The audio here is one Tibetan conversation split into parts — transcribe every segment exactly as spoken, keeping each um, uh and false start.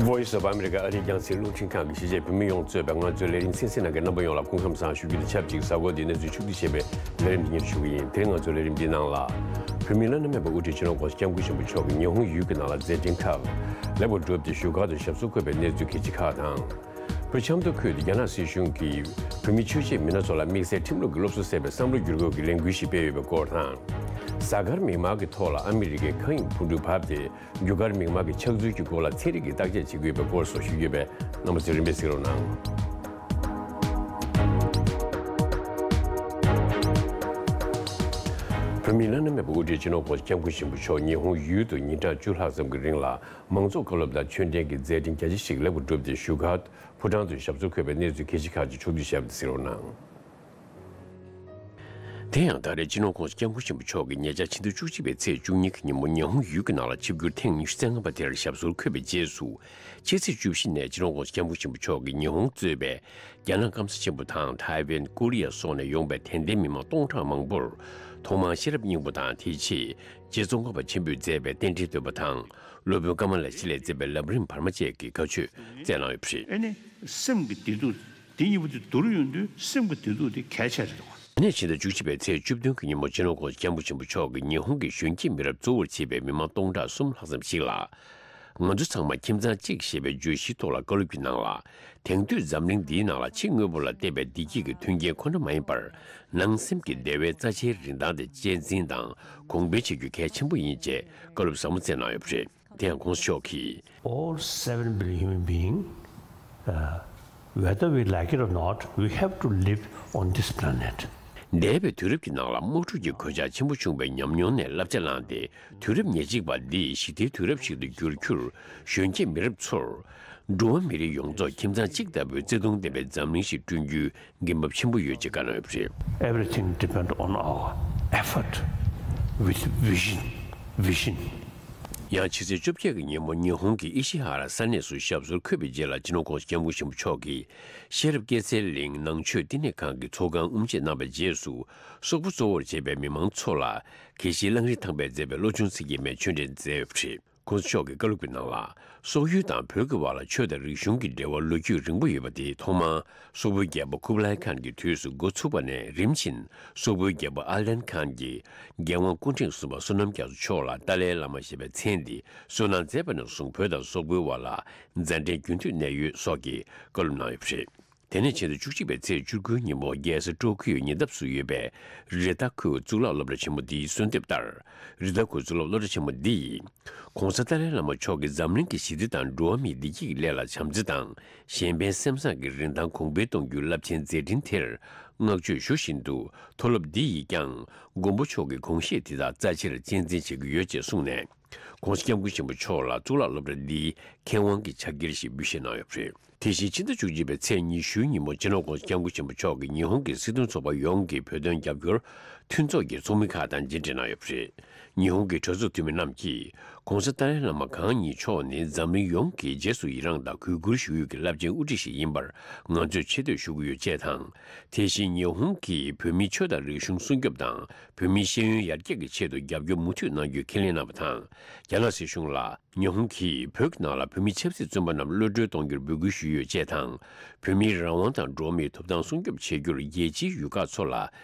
Voice of America ཨ་རིའི་རྒྱང་སྲིང་རླུང་འཕྲིན་ཁང་གི་གཞིས་བྱེས་བོད་མི་ཡོངས་གཙོས་པའི་ང་ཚོའི་ལས་རིམ་གསན་གཟིགས་གནང་མཁན་རྣམ་པ་ཡོངས་ལ་སྐུ་ཁམས་བཟང་ཞུ་རྒྱུ་དང་ཆབས་ཅིག་གཟའ་འཁོར་འདིའི་གནས་ཚུལ་ཕྱོགས་བསྒྲིགས་བྱས་པའི་ལས་རིམ་འདི་སྙན་ཞུ་གི་ཡིན། དེ་རིང་ང་ཚོའི་ལས་རིམ་འདིའི་ནང་ལ། བོད་མིའི་བླ་ན་མེད་པའི་དབུ་ཁྲིད་སྤྱི་ནོར་༸གོང་ས་༸སྐྱབས་མགོན་ཆེན་པོ་མཆོག་གིས་ཉི་ཧོང་ཡུལ་གྱི་ནང་ལ་མཛད་འཕྲིན་ཁག་ལེགས་པར་བསྒྲུབས་ཏེ་བཞུགས་སྒར་དུ་ཞབས་སོར་འཁོད་པའི་གནས་ཚུལ་གལ་ཆེ་ཁག་དང་། བོད་ཆབ་མདོ་ཁུལ་དུ་རྒྱ་ནག་སྲིད་གཞུང་གིས་བོད་མི་ཆོས་བྱེད་མི་སྣ་ཚོ་ལ་དམིགས་བསལ་ཁྲིམས་ལུགས་ཀྱི་སློབ་གསོ་ཟེར་བའི་བསམ་བློ་བསྒྱུར་དགོས་ཀྱི་ལས་འགུལ་ཞིག་སྤེལ་ཡོད་པའི་སྐོར་དང་། གཟའ་སྐར་མིག་དམར་གྱི་ཐོག་ལ་ཨ་མི་རི་ཀའི་མཁའ་དབྱིངས་འཕུར་འགྲུལ་བབས་ཏེ། རྒྱུ་སྐར་མིག་དམར་གྱི་ཆགས་ཚུལ་གྱི་སྐོར་ལ་ཚན་རིག་གི་བརྟག་དཔྱད་བྱེད་ཀྱི་ཡོད་པའི་སྐོར་སོགས་ཞུ་རྒྱུ་ཡོད་པས། རྣམ་པ་ཚོས་རིམ་པས་གཟིགས་རོགས་གནང་། བོད་མིའི་བླ་ན་མེད་པའི་དབུ་ཁྲིད་སྤྱི་ནོར་༸གོང་ས་༸སྐྱབས་མགོན་ཆེན་པོ་མཆོག་ཉི་ཧོང་ཡུལ་དུ་ཉིན་གྲངས་བཅུ་ལྷག་ཙམ་གྱི་རིང་ལ་མང་གཙོ་བཀའ་སློབ་དང་ཆོས་འབྲེལ་གྱི་མཛད་འཕྲིན་རྒྱ་ཆེ་ཞིག་ལེགས་པར་བསྒྲུབས་ཏེ་བཞུགས་སྒར་ཕོ་བྲང་དུ་ཞབས་སོར་འཁོད་པའི་གནས་ཚུལ་གལ་ཆེ་ཁག་ཅིག་ཕྱོགས་བསྒྲིགས་བྱས་པ་དེ་གཟིགས་རོགས་གནང་། དེ་ཡང་ད་རེས་སྤྱི་ནོར་༸གོང་ས་༸སྐྱབས་མགོན་ཆེན་པོ་མཆོག་གིས་ཉེ་ཆར་ཕྱི་ཟླ་བཅུ་གཅིག་པའི་ཚེས་བཅུ་གཉིས་ཀྱི་ཉིན་མོ་ཉི་ཧོང་ཡུལ་གྱི་ནང་ལ་ཆིབས་བསྒྱུར་ཐེངས་ཉི་ཤུ་རྩ་ལྔ་པ་དེར་ཞབས་སོར་འཁོད་པའི་རྗེས་སུ། ཕྱི་ཚེས་བཅུ་བཞི་ནས་སྤྱི་ནོར་༸གོང་ས་༸སྐྱབས་མགོན་ཆེན་པོ་མཆོག་གིས་ཉི་ཧོང་གཙོས་པའི་རྒྱ་ནག་སྐམ་ས་ཆེན་པོ་དང་ཐའེ་ཝན། ཀོ་རི་ཡ་སོགས་ནས་ཡོང་པའི་དད་ལྡན་མི་མང་སྟོང་ཕྲག་མང་པོར་ཐོག་མར་ཤེས་རབ་སྙིང་པོ་དང་། དེ་རྗེས་རྗེ་ཙོང་ཁ་པ་ཆེན་པོས་མཛད་པའི་རྟེན་འབྲེལ་སྟོན་པ་དང་། སློབ་དཔོན་ཀ་མ་ལ་ཤཱི་ལས་མཛད་པའི་ལམ་རིམ་བར་མ་བཅས་ཀྱི་བཀའ་ཆོས་སྩལ་གནང་ཡོད་པ་རེད། ཨེ་ནི་སེམས་ཀྱི་བདེ་སྡུག་དེ་གཉིས་པོ་དེ་བསྡུར་ཡོང་དུས་སེམས་ཀྱི་བདེ་སྡུག་དེ་གལ་ཆེ་རེད་དོ། དེ་ནས་ཕྱི་ཟླ་བཅུ་གཅིག་པའི་ཚེས་བཅུ་བདུན་གྱི་ཉིན་མོ་སྤྱི་ནོར་༸གོང་ས་༸སྐྱབས་མགོན་ཆེན་པོ་མཆོག་གིས་ཉི་ཧོང་གི་གཞོན་སྐྱེས་མི་རབས་གཙོ་བོར་བྱས་པའི་མི་མང་སྟོང་ཕྲག་གསུམ་ལྷག་ཙམ་ཞིག་ལ། ང་ཚོ་ཚང་མ་ཁྱིམ་ཚང་གཅིག་ཞེས་པའི་བརྗོད་གཞིའི་ཐོག་ལ་བཀའ་སློབ་ཀྱི་ནང་ལ། དེང་དུས་འཛམ་གླིང་འདིའི་ནང་ལ་ཕྱི་དངོས་པོ་ལ་བརྟེན་པའི་བདེ་སྐྱིད་ཀྱི་མཐུན་རྐྱེན་ཁོ་ན་མ་ཡིན་པར། ནང་སེམས་ཀྱི་བདེ་བའི་རྩ་ཆེའི་རིན་ཐང་དེ་གཅེས་འཛིན་དང་གོང་འཕེལ་བྱེད་རྒྱུ་གལ་ཆེན་པོ་ཡིན་ཅེས་བཀའ་སློབ་ཟབ་མོ་སྩལ་གནང་ཡོད་པ་རེད། དེ་ཡང་༸གོང་ས་མཆོག་གིས། All seven billion human being, uh, whether we like it or not, we have to live on this planet. འདས་པའི་དུས་རབས་ཀྱི་ནང་ལ་དམག་འཁྲུག་གི་གོད་ཆག་ཆེན་པོ་བྱུང་བའི་ཉམས་མྱོང་ནས་བསླབ་བྱ་བླངས་ཏེ། དུས་རབས་ཉེར་གཅིག་པ་འདི་ཞི་བདེའི་དུས་རབས་ཤིག་ཏུ་འགྱུར་རྒྱུར་གཞོན་སྐྱེས་མི་རབས་ཚོར། འགྲོ་བ་མི་རིགས་ཡོངས་རྫོགས་ཁྱིམ་ཚང་གཅིག་ལྟ་བུའི་བརྩེ་དུང་ལྡན་པའི་འཛམ་གླིང་ཞིག་བསྐྲུན་རྒྱུའི་འགན་བབ་ཆེན་པོ་ཡོད་ཅེས་བཀའ་གནང་ཡོད་པ་རེད། Everything depend on our effort with vision, vision. ཡང་ཕྱི་ཚེས་བཅོ་བརྒྱད་ཀྱི་ཉིན་མོ་ཉི་ཧོང་གི་ཨི་ཤི་ཧ་ར་ས་གནས་སུ་ཞབས་སོར་འཁོད་པའི་རྗེས་ལ་སྤྱི་ནོར་༸གོང་ས་༸སྐྱབས་མགོན་ཆེན་པོ་མཆོག་གིས་ཤེས་རབ་སྐྱེད་ཚལ་གླིང་ནང་ཆོས་བསྟི་གནས་ཁང་གི་ཚོགས་ཁང་དབུ་འབྱེད་གནང་བའི་རྗེས་སུ། སོག་པོ་གཙོ་བོར་བྱས་པའི་མི་མང་ཚོ་ལ་དགེ་བཤེས་གླང་རི་ཐང་པས་མཛད་པའི་བློ་སྦྱོང་ཚིག་བརྒྱད་མའི་ཆོས་འབྲེལ་མཛད་ཡོད་པ་རེད། ༸གོང་ས་མཆོག་གི་བཀའ་སློབ་ཀྱི་ནང་ལ། སོག་ཡུལ་དང་བོད་ཀྱི་བར་ལ་ཆོས་དང་རིག་གཞུང་གི་འབྲེལ་བ་ལོ་རྒྱུས་རིང་པོ་ཡོད་པ་དེ་ཐོག་མར་སོག་པོའི་རྒྱལ་པོ་ཁུབ་ལའི་ཁཱན་གྱི་དུས་སུ་འགོ་ཚུགས་པ་ནས་རིམ་བཞིན་སོག་པོའི་རྒྱལ་པོ་ཨལ་ཏན་ཁཱན་གྱིས་རྒྱལ་དབང་སྐུ་ཕྲེང་གསུམ་པ་བསོད་ནམས་རྒྱ་མཚོ་མཆོག་ལ་ཏཱ་ལའི་བླ་མ་ཞེས་པའི་མཚན་འདི་གསོལ་གནང་མཛད་པ་ནས་བཟུང་བོད་དང་སོག་པོའི་བར་ལ་མཛའ་འབྲེལ་རྒྱུན་མཐུད་གནས་ཡོད་སོགས་ཀྱི་བཀའ་སློབ་གནང་ཡོད་པ་རེད། དེ་ནས་ཕྱི་ཟླ་བཅུ་གཅིག་པའི་ཚེས་བཅུ་དགུའི་ཉིན་མོ་རྒྱལ་ས་ཀྲོ་ཀིའོ་ཉེ་འདབས་སུ་ཡོད་པའི་རི་ཐ་ཁུའུ་གཙུག་ལག་སློབ་གྲྭ་ཆེན་མོ་འདིའི་གསོལ་འདེབས་ལྟར། རི་ཐ་ཁུའུ་གཙུག་ལག་སློབ་གྲྭ་ཆེན་མོ་འདི་ཡིས། ༸གོང་ས་ཏཱ་ལའི་བླ་མ་མཆོག་གིས་འཛམ་གླིང་གི་ཞི་བདེ་དང་འགྲོ་བ་མིའི་བདེ་སྐྱིད་ཀྱི་སླད་ལ་བྱམས་བརྩེ་དང་གཞན་ཕན་སེམས་བཟང་གི་རིན་ཐང་གོང་འཕེལ་གཏོང་རྒྱུའི་རླབས་ཆེན་མཛད་འཕྲིན་དེར་བསྔགས་བརྗོད་ཞུ་བཞིན་དུ། མཐོ་སློབ་འདི་ཡིས་ཀྱང་མགོན་པོ་མཆོག་གི་དགོངས་བཞེད་འདི་དག་རྩ་ཆེར་གཅེས་འཛིན་བྱེད་ཀྱི་ཡོད་ཅེས་གསུངས་ནས། ༸གོང་ས་༸སྐྱབས་མགོན་ཆེན་པོ་མཆོག་ལ་གཙུག་ལག་སློབ་གྲྭ་འདིའི་མཁས་དབང་གི་ཕྱག་འཁྱེར་ཞིག་འབུལ་བཞེས་གནང་ཡོད་པ་རེད། དེ་བཞིན་ཕྱི་ཟླ་བཅུ་གཅིག་པའི་ཚེས་ཉི་ཤུའི་ཉིན་མོ་སྤྱི་ནོར་༸གོང་ས་༸སྐྱབས་མགོན་ཆེན་པོ་མཆོག་གིས་ཉི་ཧོང་གི་སྲིད་དོན་ཚོགས་པ་ཡོངས་ཀྱི་བོད་དོན་རྒྱབ་སྐྱོར་མཐུན་ཚོགས་ཀྱི་ཚོགས་མི་ཁག་དང་མཇལ་འཕྲད་གནང་ཡོད་པ་རེད། ཉི་ཧོང་གི་གྲོས་ཚོགས་འཐུས་མི་རྣམས་ཀྱིས་༸གོང་ས་ཏཱ་ལའི་བླ་མ་གང་ཉིད་མཆོག་ནི་འཛམ་གླིང་ཡོངས་ཀྱི་རྗེས་སུ་ཡི་རངས་དང་གུས་བཀུར་ཞུ་ཡུལ་གྱི་རླབས་ཆེན་དབུ་ཁྲིད་ཞིག་ཡིན་པར་ང་ཚོས་ཆེ་བསྟོད་ཞུ་གི་ཡོད་ཅེས་དང་། དེ་བཞིན་ཉི་ཧོང་གིས་བོད་མིའི་ཆོས་དང་རིག་གཞུང་སྲུང་སྐྱོབ་དང་བོད་མིའི་ཤེས་ཡོན་ཡར་རྒྱས་ཀྱི་ཆེད་དུ་རྒྱབ་སྐྱོར་མུ་མཐུད་གནང་རྒྱུ་ཁས་ལེན་གནང་བ་དང་། རྒྱ་ནག་སྲིད་གཞུང་ལ། ཉི་ཧོང་གིས་བོད་ཀྱི་ནང་ལ་བོད་མི་ཆབ་སྲིད་བཙོན་པ་རྣམས་གློད་གྲོལ་གཏོང་རྒྱུར་འབོད་སྐུལ་ཞུས་ཡོད་ཅེས་དང་། བོད་མིའི་རང་དབང་དང་འགྲོ་བ་མིའི་ཐོབ་ཐང་སྲུང་སྐྱོབ་བྱེད་རྒྱུར་རྒྱལ་སྤྱིའི་ཡུལ་ཁག་ཚོ་ལ་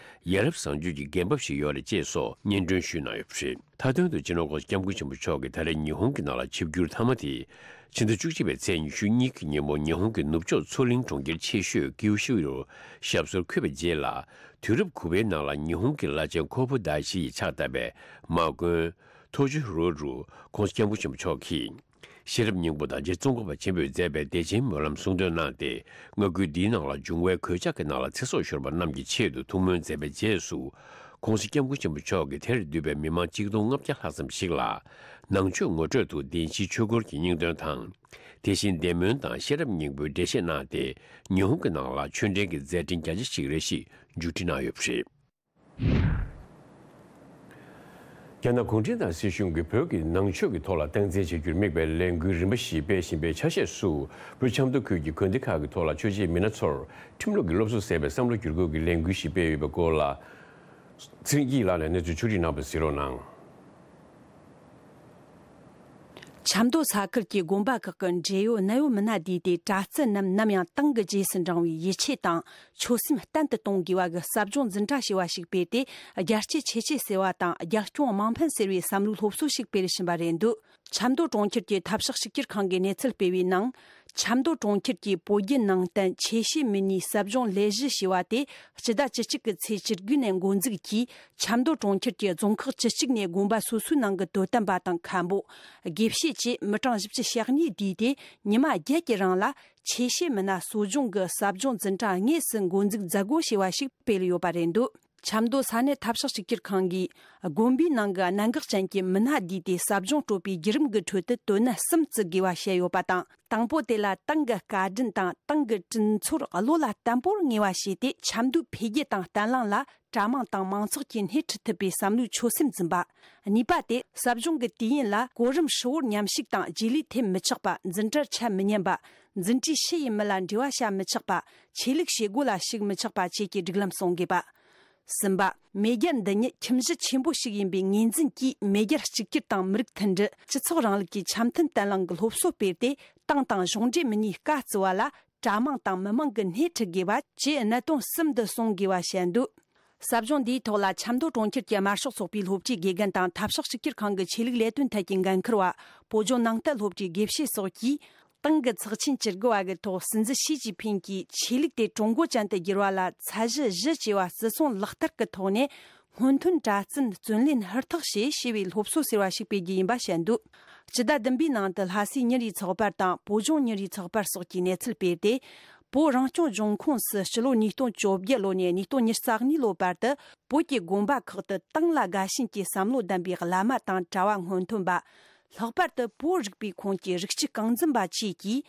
ཡ་རབས་བཟང་སྤྱོད་ཀྱི་འགན་བབ་ཞིག་ཡོད་རེད་ཅེས་སོགས་སྙན་སྒྲོན་ཞུས་གནང་ཡོད་པ་རེད། མཐའ་དོན་དུ་སྤྱི་ནོར་༸གོང་ས་༸སྐྱབས་མགོན་ཆེན་པོ་མཆོག་གིས་ད་རེས་ཉི་ཧོང་གི་ནང་ལ་ཆིབས་བསྒྱུར་མཐའ་མ་དེ། ཕྱི་ཟླ་བཅུ་གཅིག་པའི་ཚེས་ཉི་ཤུ་གཉིས་ཀྱི་ཉིན་མོ་ཉི་ཧོང་གི་ནུབ་ཕྱོགས་མཚོ་གླིང་གྲོང་ཁྱེར་ཆེ་ཤོས་ཀིའུ་ཤུ་རུ་ཞབས་སོར་འཁོད་པའི་རྗེས་ལ། དུས་རབས་དགུ་པའི་ནང་ལ་ཉི་ཧོང་གི་བླ་ཆེན་ཁོ་བུ་དཱ་ཤི་ཡིས་ཕྱག་བཏབ་པའི་མ་དགོན། ཐོ་ཅི་རོ་རུ་༸གོང་ས་༸སྐྱབས་མགོན་ཆེན་པོ་མཆོག་གིས། ཤེས་རབ་སྙིང་པོ་དང་རྗེ་ཙོང་ཁ་པ་ཆེན་པོས་མཛད་པའི་བདེ་ཆེན་སྨོན་ལམ་གསུང་འདོན་གནང་སྟེ། མངའ་ཁུལ་འདིའི་ནང་ལ་འབྱུང་བའི་གོད་ཆག་གི་ནང་ལ་ཚེ་སྲོག་ཤོར་བ་རྣམས་ཀྱི་ཆེད་དུ་ཐུགས་སྨོན་མཛད་པའི་རྗེས་སུ། ༸གོང་ས་༸སྐྱབས་མགོན་ཆེན་པོ་མཆོག་གིས་དེར་འདུས་པའི་མི་མང་གཅིག་སྟོང་ལྔ་བརྒྱ་ལྷག་ཙམ་ཞིག་ལ། ནང་ཆོས་ངོ་སྤྲོད་དུ་བདེན་བཞིའི་ཆོས་འཁོར་གྱི་སྙིང་དོན་དང་། དེ་བཞིན་བདེ་སྨོན་དང་ཤེས་རབ་སྙིང་པོའི་འགྲེལ་བཤད་གནང་སྟེ། ཉི་ཧོང་གི་ནང་ལ་ཆོས་འབྲེལ་གྱི་མཛད་འཕྲིན་རྒྱ་ཆེ་ཞིག་རེ་ཞིག་མཇུག་སྒྲིལ་གནང་ཡོད་པ་རེད། རྒྱ་ནག་གུང་ཁྲན་ཏང་སྲིད་གཞུང་གིས་བོད་ཀྱི་ནང་ཆོས་ཀྱི་ཐོག་ལ་སྟངས་འཛིན་བྱེད་རྒྱུར་དམིགས་པའི་ལས་འགུལ་རིམ་པ་ཞིག་སྤེལ་བཞིན་པའི་ཆ་ཤས་སུ། བོད་ཆབ་མདོ་ཁུལ་གྱི་དགོན་སྡེ་ཁག་གི་ཐོག་ལ་ཆོས་བྱེད་མི་སྣ་ཚོར་ཁྲིམས་ལུགས་ཀྱི་སློབ་གསོ་ཟེར་བའི་བསམ་བློ་བསྒྱུར་དགོས་ཀྱི་ལས་འགུལ་ཞིག་སྤེལ་ཡོད་པའི་སྐོར་ལ། ཚེ་རིང་སྐྱིད་ལགས་ནས་གནས་ཚུལ་ཕྱོགས་སྒྲིག་གནང་བ་གཟིགས་རོགས་གནང་། ཆབ་མདོ་ས་ཁུལ་གྱི་དགོན་པ་ཁག་གི་འབྲེལ་ཡོད་གནད་ཡོད་མི་སྣ་བསྡུས་ཏེ། གྲྭ་བཙུན་རྣམས་ནམ་ཡང་ཏང་གི་རྗེས་སུ་འབྲང་བའི་ཡིད་ཆེས་དང་ཆོད་སེམས་བརྟན་དུ་གཏོང་དགོས་པ་གི་ཟབ་སྦྱོང་འཛིན་གྲྭ་ཞེས་པ་ཞིག་སྤེལ་ཏེ། རྒྱལ་གཅེས་ཆོས་གཅེས་ཟེར་བ་དང་རྒྱལ་སྐྱོང་དམངས་ཕན་ཟེར་བའི་བསམ་བློའི་སློབ་གསོ་ཞིག་སྤེལ་བཞིན་པ་རེད་འདུག་ཆབ་མདོ་གྲོང་ཁྱེར་གྱི་འཐབ་ཕྱོགས་གཅིག་གྱུར་ཁང་གིས་གནས་ཚུལ་སྤེལ་བའི་ནང་། ཆབ་མདོ་གྲོང་ཁྱེར་གྱི་བོད་བརྒྱུད་ནང་བསྟན་ཆོས་བྱེད་མི་སྣའི་ཟབ་སྦྱོང་ལས་གཞི་ཞེས་པ་དེ། སྤྱི་ཟླ་བཅུ་གཅིག་གི་ཚེས་བཅུ་དགུ་ནས་འགོ་འཛུགས་ཀྱིས། ཆབ་མདོ་གྲོང་ཁྱེར་གྱི་རྫོང་ཁག་བཅུ་གཅིག་ནས་དགོན་པ་སོ་སོའི་ནང་གི་དོ་དམ་པ་དང་མཁན་པོ། དགེ་བཤེས་བཅས་མི་གྲངས་བཞི་བཅུ་ཞེ་གཉིས་བསྡུས་ཏེ། ཉི་མ་བརྒྱད་ཀྱི་རིང་ལ་ཆོས་བྱེད་མི་སྣ་གསོ་སྦྱོང་གི་ཟབ་སྦྱོང་འཛིན་གྲྭ་དངོས་སུ་འགོ་འཛུགས་མཛད་སྒོ་ཞེས་པ་ཞིག་སྤེལ་ཡོད་པ་རེད་འདུག་ཆབ་མདོ་ས་གནས་འཐབ་ཕྱོགས་གཅིག་གྱུར་ཁང་གིས། དགོན་པའི་ནང་གི་གནད་འགག་ཅན་གྱི་མི་སྣ་བསྡུས་ཏེ། ཟབ་སྦྱོང་སྤྲོད་པའི་བརྒྱུད་རིམ་གྱི་ཁྲོད་དུ་དོན་གནད་གསུམ་བརྩི་དགོས་པ་བཤད་ཡོད་པ་དང་། དང་པོ་དེ་ལ་ཏང་གི་བཀའ་དྲིན་དང་ཏང་གི་དྲིན་ཚོར་བློ་ལ་བརྟན་པོར་ངེས་པ་བྱས་ཏེ། ཆབ་མདོའི་འཕེལ་རྒྱས་དང་བརྟན་ལྷིང་ལ་གྲྭ་མང་དང་མང་ཚོགས་ཀྱིས་སྣེ་ཁྲིད་ཐུབ་པའི་བསམ་བློའི་ཆོད་སེམས་འཛིན་པ། གཉིས་པ་དེ། ཟབ་སྦྱོང་གི་དུས་ཡུན་ལ་གོ་རིམ་ཧྲིལ་བོར་མཉམ་ཞུགས་དང་རྗེས་ལུས་ཐེབས་མི་ཆོག་པ། འཛིན་གྲྭར་ཆད་མི་ཉན་པ། འཛིན་གྲྭའི་ཕྱི་ཡི་མི་ལ་འབྲེལ་བ་བྱ་མི་ཆོག་པ། ཆོས་ལུགས་བྱེད་སྒོ་ལ་ཞུགས་མི་ཆོག་པ་བཅས་ཀྱི་སྒྲིག་ལམ་སྲུང་དགོས་པ། གསུམ་པ། མེས་རྒྱལ་འདི་ཉིད་ཁྱིམ་གཞི་ཆེན་པོ་ཞིག་ཡིན་པའི་ངོས་འཛིན་གྱིས། མེས་རྒྱལ་གཅིག་གྱུར་དང་མི་རིགས་མཐུན་སྒྲིལ། སྤྱི་ཚོགས་རིང་ལུགས་ཀྱི་འཆམ་མཐུན་བརྟན་ལྷིང་གི་སློབ་གསོ་སྤེལ་ཏེ། ཏང་དང་གཞུང་འབྲེལ་མི་སྣའི་བཀའ་བརྩི་བ་ལ་གྲྭ་མང་དང་མི་མང་གིས་སྣེ་ཁྲིད་དགོས་པ་བཅས་གནད་དོན་གསུམ་འདི་གསུང་དགོས་པ་བཤད་འདུག་ཟབ་སྦྱོང་འདིའི་ཐོག་ལ་ཆབ་མདོ་གྲོང་ཁྱེར་གྱི་དམར་ཤོག་ཚོགས་པའི་སློབ་གྲྭའི་དགེ་རྒན་དང་། འཐབ་ཕྱོགས་གཅིག་གྱུར་ཁང་གི་ཆོས་ལུགས་ལས་དོན་ཐད་ཀྱི་འགན་འཁུར་བ། བོད་ལྗོངས་ནང་བསྟན་སློབ་གྲྭའི་དགེ་བཤེས་སོགས་ཀྱིས། ཏང་གི་ཚོགས་ཆེན་བཅུ་དགུ་བ་གི་ཐོག་སྲིད་འཛིན་ཞི་ཅིན་ཕིང་གིས་ཆོས་ལུགས་དེ་ཀྲུང་གོ་ཅན་དུ་བསྒྱུར་བ་ལ་ཚད་གཞི་བཞི་ཅེས་པ་བརྩི་སྲུང་ལག་བསྟར་གྱི་ཐོག་ནས་སྔོན་ཐོན་གྲྭ་བཙུན་བརྩོན་ལེན་ཧུར་ཐག་བྱེད་ཞེས་པའི་སློབ་གསོ་ཟེར་བ་ཞིག་སྤེལ་རྒྱུ་ཡིན་པ་བཤད་འདུག་སྤྱི་ཟླ་བདུན་པའི་ནང་དུ་ལྷ་སའི་མྱི་རིགས་ཚགས་པར་དང་བོད་ལྗོངས་མྱི་རིགས་ཚགས་པར་སོགས་ཀྱིས་གནས་ཚུལ་སྤེལ་ཏེ། བོད་རང་སྐྱོང་ལྗོངས་ཁོངས་སུ་སྤྱི་ལོ་ཉིས་སྟོང་བཅོ་བརྒྱད་ལོ་ནས་ཉིས་སྟོང་ཉེར་གཉིས་ལོ་བར་དུ་བོད་ཀྱི་དགོན་པ་ཁག་ཏུ་ཏང་ལ་དགའ་ཞེན་གྱི་བསམ་བློ་ལྡན་པའི་བླ་མ་དང་གྲྭ་བ་སྔོན་ཐོན་པ། ལྷག་པར་དུ་བོད་རིག་པའི་ཁོངས་ཀྱི་རིག་གཅིག་རྐང་འཛིན་པ་བཅས་ཀྱིས།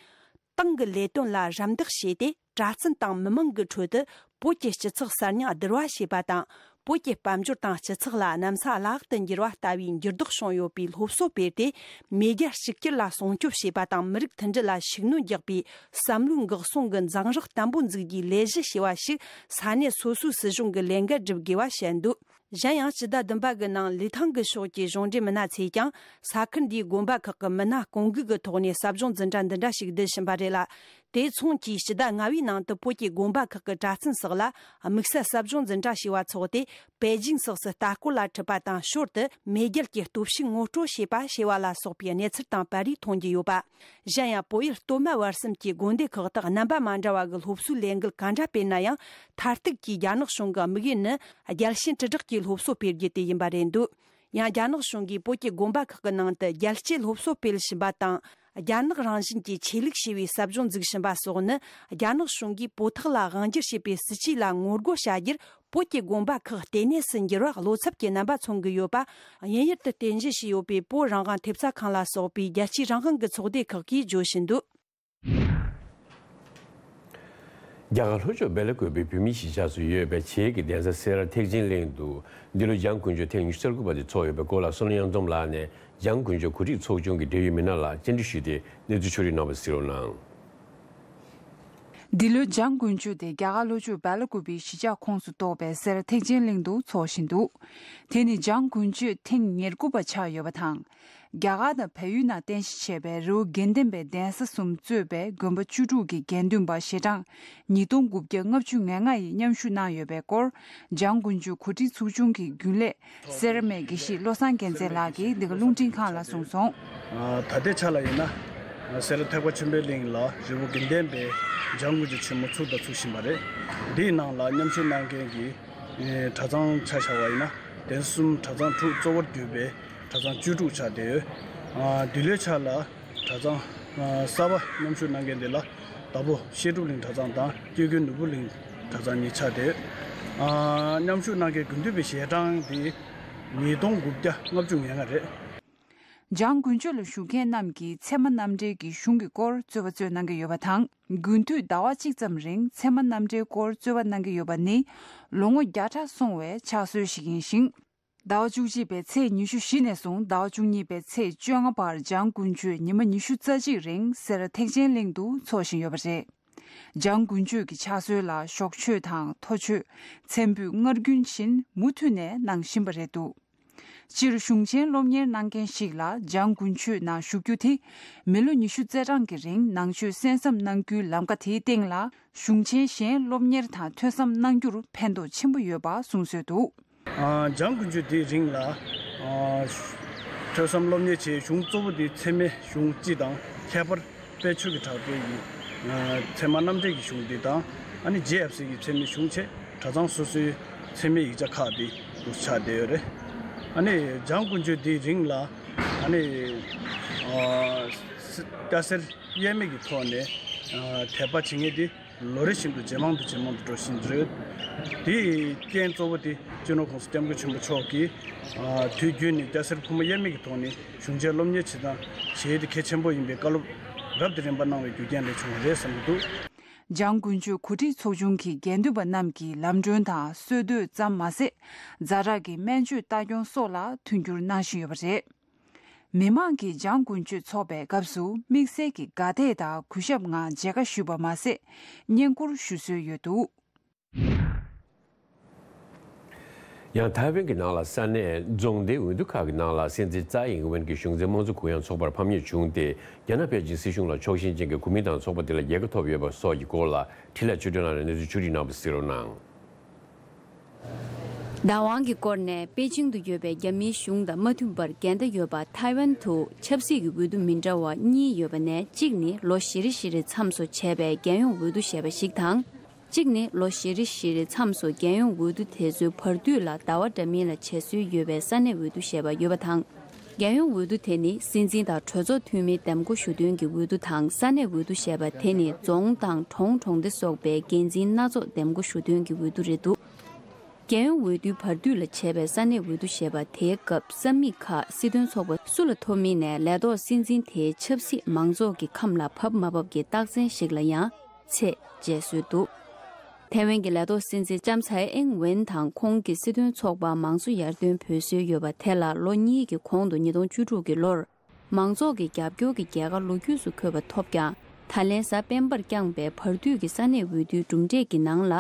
ཏང་གི་ལས་དོན་ལ་རམ་འདེགས་བྱས་ཏེ། གྲྭ་བཙུན་དང་མི་མང་གི་ཁྲོད་དུ་བོད་ཀྱི་སྤྱི་ཚོགས་གསར་རྙིང་བསྡུར་བ་བྱེད་པ་དང་། བོད་ཀྱི་དཔལ་འབྱོར་དང་སྤྱི་ཚོགས་ལ་གནམ་ས་བརླག་ཏུ་འགྱུར་བ་ལྟ་བུའི་འགྱུར་ལྡོག་བྱུང་ཡོད་པའི་སློབ་གསོ་སྤེལ་ཏེ། མེས་རྒྱལ་གཅིག་གྱུར་ལ་སྲུང་སྐྱོབ་བྱེད་པ་དང་། མི་རིགས་མཐུན་སྒྲིལ་ལ་ཤུགས་སྣོན་རྒྱག་པའི་བསམ་བློའི་འགག་སྲུང་གི་འཛིང་རགས་བརྟན་པོ་འཛུགས་རྒྱུའི་ལས་གཞི་ཞེས་པ་ཞིག་ས་གནས་སོ་སོའི་སྲིད་གཞུང་གི་ལས་འགན་སྒྲུབ་དགོས་པ་བཤད་འདུག་གཞན་ཡང་། སྤྱི་ཟླ་བདུན་པ་གི་ནང་ལི་ཐང་གི་ཕྱོགས་ཀྱི་གཞུང་འབྲེལ་མི་སྣ་ཚོས་ཀྱང་། ས་ཁུལ་འདིའི་དགོན་པ་ཁག་གི་མི་སྣ་སྐོང་འགུག་གི་ཐོག་ནས་ཟབ་སྦྱོང་འཛིན་གྲྭ་འདི་འདྲ་ཞིག་བསྡུ་བཞིན་པ་རེད་ལ། དེ་མཚུངས་ཀྱིས་སྤྱི་ཟླ་ལྔ་པའི་ནང་དུ་བོད་ཀྱི་དགོན་པ་ཁག་གི་གྲྭ་བཙུན་སོགས་ལ་དམིགས་བསལ་ཟབ་སྦྱོང་འཛིན་གྲྭ་ཞེས་པ་འཚོགས་ཏེ། པེ་ཅིང་སོགས་སུ་ལྟ་སྐོར་ལ་ཁྲིད་པ་དང་། ཞོར་དུ་མེས་རྒྱལ་གྱི་སྟོབས་ཤུགས་ངོ་སྤྲོད་བྱེད་པ་ཞེས་པ་ལ་སོགས་པའི་གནས་ཚུལ་དང་པར་རིས་མཐོང་རྒྱུ་ཡོད་པ། གཞན་ཡང་། བོད་ཡུལ་སྟོད་སྨད་བར་གསུམ་གྱི་དགོན་སྡེ་ཁག་དག་རྣམ་པ་མ་འདྲ་བ་གི་སློབ་གསོའི་ལས་འགུལ་ག་འདྲ་སྤེལ་ན་ཡང་། མཐར་ཐུག་གི་རྒྱ་ནག་གཞུང་གི་དམིགས་ཡུལ་ནི། རྒྱལ་ཞེན་དྲིལ་བསྒྲགས་ཀྱི་སློབ་གསོ་སྤེལ་རྒྱུ་དེ་ཡིན་པ་རེད་འདུག་ཡང་། རྒྱ་ནག་གཞུང་གིས་བོད་ཀྱི་དགོན་པ་ཁག་གི་ནང་དུ་རྒྱལ་གཅེས་སློབ་གསོ་སྤེལ་བཞིན་པ་དང་། རྒྱ་ནག་རང་བཞིན་གྱི་ཆོས་ལུགས་ཞེས་པའི་ཟབ་སྦྱོང་འཛུགས་བཞིན་པ་སོགས་ནི། རྒྱ་ནག་གཞུང་གིས་བོད་ཐོག་ལ་དབང་སྒྱུར་བྱེད་པའི་སྲིད་ཇུས་ལ་ངོ་རྒོལ་བྱ་རྒྱུར། བོད་ཀྱི་དགོན་པ་ཁག་ལྟེ་གནས་སུ་འགྱུར་བར་བློ་འཚབ་ཀྱི་རྣམ་པ་མཚོན་གྱི་ཡོད་པ། དབྱིན་ཡུལ་དུ་རྟེན་གཞི་བྱས་ཡོད་པའི་བོད་རང་དབང་ཐེབས་རྩ་ཁང་ལ་སོགས་པའི་རྒྱལ་སྤྱིའི་རང་དབང་གི་ཚོགས་སྡེ་ཁག་གིས་བརྗོད་བཞིན་འདུག་རྒྱ་གར་ལྷོ་ཕྱོགས་སྦེ་ལ་ཀུ་པའི་བོད་མིའི་གཞིས་ཆགས་སུ་ཡོད་པའི་བྱེས་ཀྱི་གདན་ས་སེ་ར་ཐེག་ཆེན་གླིང་དུ་འདི་ལོའི་འཇང་དགུན་ཆོས་ཐེངས་ཉི་ཤུ་རྩ་དགུ་པ་དེ་འཚོགས་ཡོད་པའི་སྐོར་ལ། བསོད་ནམས་གཡུང་འཛོམས་ལགས་ནས་འཇང་དགུན་ཆོས་གོ་སྒྲིག་ཚོགས་ཆུང་གི་འབྲེལ་ཡོད་མི་སྣ་ལ་བཅར་འདྲི་ཞུས་ཏེ། གནས་ཚུལ་ཕྱོགས་སྒྲིག་གནང་བ་གཟིགས་རོགས་གནང་། འདི་ལོའི་འཇང་དགུན་ཆོས་དེ་རྒྱ་གར་ལྷོ་ཕྱོགས་སྦེ་ལ་ཀུ་པའི་གཞིས་ཆགས་ཁོངས་སུ་གཏོགས་པའི་སེ་ར་ཐེག་ཆེན་གླིང་དུ་འཚོགས་བཞིན་འདུག་དེ་ནི་འཇང་དགུན་ཆོས་ཐེངས་ཉེར་དགུ་པ་ཆགས་ཡོད་པ་དང་། རྒྱ་གར་དང་བལ་ཡུལ་ནང་རྟེན་གཞི་བྱས་པའི་རི་བོ་དགེ་ལྡན་པའི་གདན་ས་གསུམ་གཙོས་པའི་དགོན་པ་བཅུ་དྲུག་གི་དགེ་འདུན་པ་ཞལ་གྲངས་ཉིས་སྟོང་དགུ་བརྒྱ་ལྔ་བཅུ་ང་ལྔ་ཡིས་མཉམ་ཞུགས་གནང་ཡོད་པའི་སྐོར། འཇང་དགུན་ཆོས་གོ་སྒྲིག་ཚོགས་ཆུང་གི་རྒྱུན་ལས་སེར་སྨད་དགེ་བཤེས་བློ་བཟང་རྒྱལ་མཚན་ལགས་ཀྱིས་འདི་ག་རླུང་འཕྲིན་ཁང་ལ་གསུངས་སོང་། ད་ལྟའི་ཆ་ལ་ཡིན་ན། སེ་ར་ཐེག་པ་ཆེན་པོའི་གླིང་ལ་རི་བོ་དགེ་ལྡན་པའི་འཇང་དགུན་ཆོས་ཆེན་མོ་ཚུགས་དང་ཚུགས་བཞིན་པ་རེད། འདིའི་ནང་ལ་མཉམ་ཞུགས་གནང་མཁན་གྱི་གྲྭ་ཚང་ཆ་བཞག་པ་ཡིན་ན། གདན་ས་གསུམ་གྲྭ་ཚང་དྲུག་གཙོ་བོར་གྱུར་པའི་གྲྭ་ཚང་བཅུ་དྲུག་ཆགས་བསྡད་ཡོད། འདི་ལོའི་ཆ་ལ་གྲྭ་ཚང་གསར་པ་མཉམ་ཞུགས་གནང་མཁན་འདི་ལ། དྭགས་པོ་བཤད་སྒྲུབ་གླིང་གྲྭ་ཚང་དང་སྐྱེ་རྒུའི་ནོར་བུ་གླིང་གྲྭ་ཚང་གཉིས་ཆགས་ཏེ། ཨ། མཉམ་ཞུགས་གནང་མཁན་དགེ་འདུན་པའི་ཞལ་གྲངས་དེ་ཉིས་སྟོང་དགུ་བརྒྱ་ལྔ་བཅུ་ང་ལྔ་རེད། འཇང་དགུན་ཆོས་ལ་ཞུགས་མཁན་རྣམས་ཀྱིས་ཚད་མ་རྣམ་འགྲེལ་གྱི་གཞུང་གི་སྐོར་རྩོད་པ་རྩོད་གནང་གི་ཡོད་པ་དང་། དགུན་དུས་ཟླ་བ་གཅིག་ཙམ་རིང་ཚད་མ་རྣམ་འགྲེལ་སྐོར་རྩོད་པ་གནང་གི་ཡོད་པ་ནི་ལོ་ངོ་བརྒྱ་ཕྲག་སོང་བའི་ཕྱག་སྲོལ་ཞིག་ཡིན་ཞིང་། ཟླ་བ་བཅུ་གཅིག་པའི་ཚེས་ཉི་ཤུ་བཞི་ནས་བཟུང་ཟླ་བ་བཅུ་གཉིས་པའི་ཚེས་བཅོ་ལྔ་བར་འཇང་དགུན་ཆོས་ཉི་མ་ཉི་ཤུ་རྩ་གཅིག་རིང་སེ་ར་ཐེག་ཆེན་གླིང་དུ་འཚོགས་བཞིན་ཡོད་པ་རེད། འཇང་དགུན་ཆོས་ཀྱི་ཕྱག་སྲོལ་ལ་ཞོགས་ཆོས་དང་མཐོ་ཆོས། མཚན་འབུལ། སྔར་རྒྱུན་བཞིན་མུ་མཐུད་ནས་གནང་བཞིན་པ་རེད་འདུག་སྤྱིར་གཞུང་ཆེན་སློབ་གཉེར་གནང་མཁན་ཞིག་ལ་འཇང་དགུན་ཆོས་ནང་ཞུགས་རྒྱུ་དེ། མི་ལོ་ཉི་ཤུ་རྩ་གྲངས་ཀྱི་རིང་ནང་ཆོས་གསན་བསམ་གནང་རྒྱུའི་ལམ་ཀ་དེའི་སྟེང་ལ། གཞུང་ཆེན་གཞན་སློབ་གཉེར་དང་ཐོས་བསམ་གནང་རྒྱུར་ཕན་ཐོགས་ཆེན་པོ་ཡོད་པ་གསུངས་སྲོལ་འདུག། ཨ། འཇང་དགུན་ཆོས་དེའི་རིང་ལ། ཨ། ཐོས་བསམ་སློབ་གཉེར་བྱེད་གཞུང་གཙོ་བོ་དེ་ཚད་མའི་གཞུང་སྤྱི་དང་། ཁྱད་པར་དཔལ་ཆོས་ཀྱི་གྲགས་པའི་ཡིན། ཨ། ཚད་མ་རྣམ་འགྲེལ་གྱི་གཞུང་དེ་དང་། ཨ་ནི་རྗེ་ཡབ་སྲས་ཀྱི་ཚད་མའི་གཞུང་བཅས་གྲྭ་ཚང་སོ་སོའི་ཚད་མའི་ཡིག་ཆ་ཁག་དེ་དུ་ཆགས་བསྡད་ཡོད་རེད། ཨ་ནི་འཇང་དགུན་ཆོས་དེའི་རིང་ལ། ཨ་ནི། ཨ། སྐྱ་སེར་དབྱེར་མེད་ཀྱི་ཐོག་ནས། ཨ། དད་པ་བྱེད་མཁན་དེ། ལོ་རེ་བཞིན་དུ་ཇེ་མང་དུ་ཇེ་མང་དུ་འགྲོ་བཞིན་ཡོད། དེའི་རྐྱེན་གཙོ་བོ་དེ་སྤྱི་ནོར་༸གོང་ས་༸སྐྱབས་མགོན་ཆེན་པོ་མཆོག་གིས། ཨ། དུས་རྒྱུན་ནས་སྐྱ་སེར་ཕོ་མོ་དབྱེར་མེད་ཀྱི་ཐོག་ནས་གཞུང་ཆེན་སློབ་གཉེར་བྱེད་སྟངས་བྱེད་ཡུལ་དེ་གལ་ཆེན་པོ་ཡིན་པའི་བཀའ་སློབ་རབ་དང་རིམ་པ་གནང་བའི་རྒྱུ་རྐྱེན་ལས་བྱུང་བ་རེད་བསམ་གྱི་འདུག། འཇང་དགུན་ཆོས་གོ་སྒྲིག་ཚོགས་ཆུང་གི་དགེ་འདུན་པ་རྣམས་ཀྱིས་ལམ་གྲོན་དང་གསོལ་སྟོད་ཙམ་མ་ཟད། ཛ་དྲག་གི་སྨན་བཅོས་ལྟ་སྐྱོང་སོགས་ལ་མཐུན་འགྱུར་གནང་བཞིན་ཡོད་པ་རེད། མི་མང་གིས་འཇང་དགུན་ཆོས་ཚོགས་པའི་སྐབས་སུ་དམིགས་བསལ་གྱི་དགའ་དད་དང་གུས་ཞབས་ངང་མཇལ་ཁ་ཞུས་པ་མ་ཟད། བསྙེན་བཀུར་ཞུ་སྲོལ་ཡོད་འདུག། ཡང་ཐའེ་ཝན་གྱི་ནང་ལ་ས་གནས་རྫོང་སྡེའི་འོས་བསྡུ་ཁག་གི་ནང་ལ་སྲིད་འཛིན་ཙའེ་ཨིང་ཝེན་གྱི་གཞུང་འཛིན་དམངས་གཙོ་གུ་ཡངས་ཚོགས་པར་ཕམ་ཉེས་བྱུང་སྟེ། རྒྱ་ནག་པེ་ཅིང་སྲིད་གཞུང་ལ་ཕྱོགས་ཞེན་ཅན་གྱི་གོ་མིན་ཏང་ཚོགས་པ་དེ་ལ་རྒྱལ་ཁ་ཐོབ་ཡོད་པ་སོགས་ཀྱི་སྐོར་ལ་འཕྲིན་ལས་ཆོས་སྒྲོན་ལགས་ནས་གནས་ཚུལ་ཕྱོགས་སྒྲིག་གནང་བ་གཟིགས་རོགས་གནང་། བདག་དབང་གི་སྐོར་ནས་པེ་ཅིང་དུ་ཡོད་པའི་རྒྱ་མིའི་གཞུང་དང་མ་མཐུན་པར་འགལ་ཟླ་ཡོད་པ་ཐའེ་ཝན་དུ་ཆབ་སྲིད་ཀྱི་འོས་བསྡུ་མི་འདྲ་བ་གཉིས་ཡོད་པ་ནས། གཅིག་ནི་ལོ་བཞི་རེ་བཞི་རེ་མཚམས་སུ་བྱས་པའི་རྒྱལ་ཡོངས་འོས་བསྡུ་ཞེས་པ་ཞིག་དང་། གཅིག་ནི་ལོ་བཞི་རེ་བཞི་རེ་མཚམས་སུ་རྒྱལ་ཡོངས་འོས་བསྡུ་དེ་ཚོའི་བར་དུས་ལ་ཟླ་བ་འདྲ་མིན་ལ་བྱེད་སྲོལ་ཡོད་པའི་ས་གནས་འོས་བསྡུ་ཞེས་པ་ཡོད་པ་དང་། རྒྱལ་ཡོངས་འོས་བསྡུ་དེ་ནི་སྲིད་འཛིན་དང་གྲོས་ཚོགས་འཐུས་མིའི་འདེམས་བསྐོ་ཞུ་དོན་གྱི་འོས་བསྡུ་དང་། ས་གནས་འོས་བསྡུ་ཞེས་པ་དེ་ནི་རྫོང་དང་གྲོང་གྲོང་སྡེ་སོགས་པའི་འགན་འཛིན་སྣ་ཚོགས་འདེམས་བསྐོ་ཞུ་དོན་གྱི་འོས་བསྡུ་རེད་འདུག། རྒྱལ་ཡོངས་འོས་བསྡུའི་བར་དུས་ལ་བྱས་པའི་ས་གནས་འོས་བསྡུ་ཞེས་པ་དེའི་སྐབས་ས་མིག་ཁག་སྲིད་དོན་ཚོགས་པ་སུ་ལ་ཐོབ་མིན་ནས་ལས་ཐོག་སྲིད་འཛིན་དེའི་ཆབ་སྲིད་མང་ཚོགས་ཀྱི་ཁམས་ལ་བབས་མ་བབས་ཀྱི་རྟགས་མཚན་ཞིག་ལ་ཡང་ཚད་འཇལ་སྲོལ་འདུག། ཐའེ་ཝན་གྱི་ལས་ཐོག་སྲིད་འཛིན་ལྕམ་ཚའེ་ཨེང་ཝེན་དང་ཁོང་གི་སྲིད་དོན་ཚོགས་པ་མང་གཙོ་ཡར་ཐོན་འབོད་སྲོལ་ཡོད་པ་དེ་ལ་ལོ་གཉིས་ཀྱི་གོང་དུ་ཉིས་སྟོང་བཅུ་དྲུག་གི་ལོར། མང་ཚོགས་ཀྱི་རྒྱབ་སྐྱོར་གྱི་རྒྱལ་ཁ་ལོ་རྒྱུས་སུ་འཁོད་པ་ཐོབ་ཀྱང་། ད་ལན་གཟའ་སྤེན་པར་བསྐྱངས་པའི་བར་དུས་ཀྱི་ས་གནས་འོས་བསྡུའི་གྲུབ་འབྲས་ཀྱི་ནང་ལ།